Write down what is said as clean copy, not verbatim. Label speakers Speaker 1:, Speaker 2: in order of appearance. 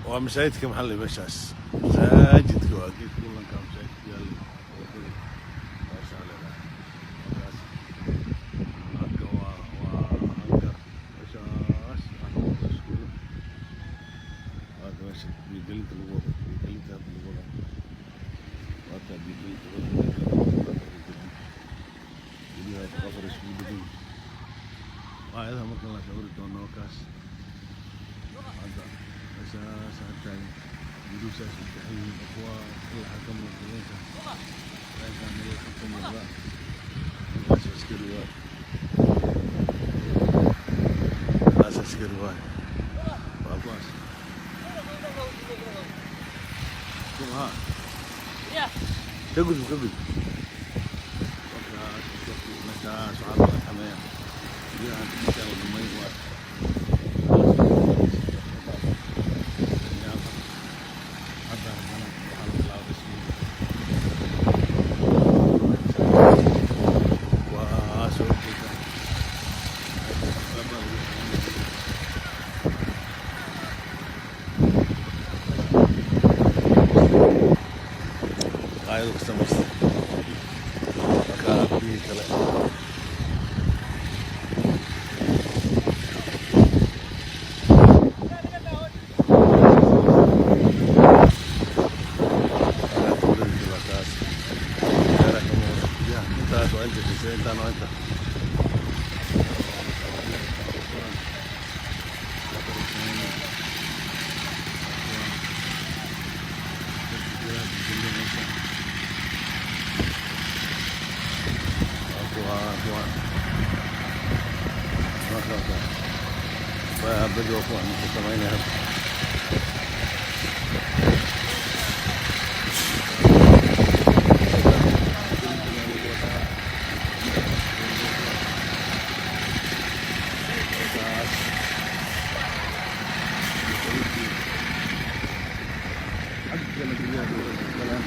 Speaker 1: Waa masaajidka maxaa la meeshaas, masaajidka waa geedka kulanka, masaajidka yaalla wadada meeshaa leedahay. Markaas halka waa hangar. Meeshaas waxaa ka muuqda iskuulo. Waata meesha biyogelinta lagu wado, biyogelinta hadda lagu wada. Waata biyogelinta, waata biyogelinta. Guryaha afar iskugu degan waayadaha marka la sawiri doono. Kaas hadda meeshaas aan taagan, guruhu saas u taxan yihiin oo kuwa ilaa ka muuqda leenka, leenkaan ilaa ka muuqda. Kaas askari waay, kaas askari waay. Waa kuwaas kuma ka gudub, ka gudub. Markaas meeshaas waxaa laga xameeya biyahan intaan la dhamayn. Waa hadda haddana waxaa la bilaabay dhismihii. Waa soo jeeda qalabaa lagu sameynaya. Qaayado ka samaysta marka biyihii kale. Taas intaas waa inta shishe, intaan waa inta. Waa kuwa ninka samaynaya hadda. Xaggana guryaha dowladda galaan.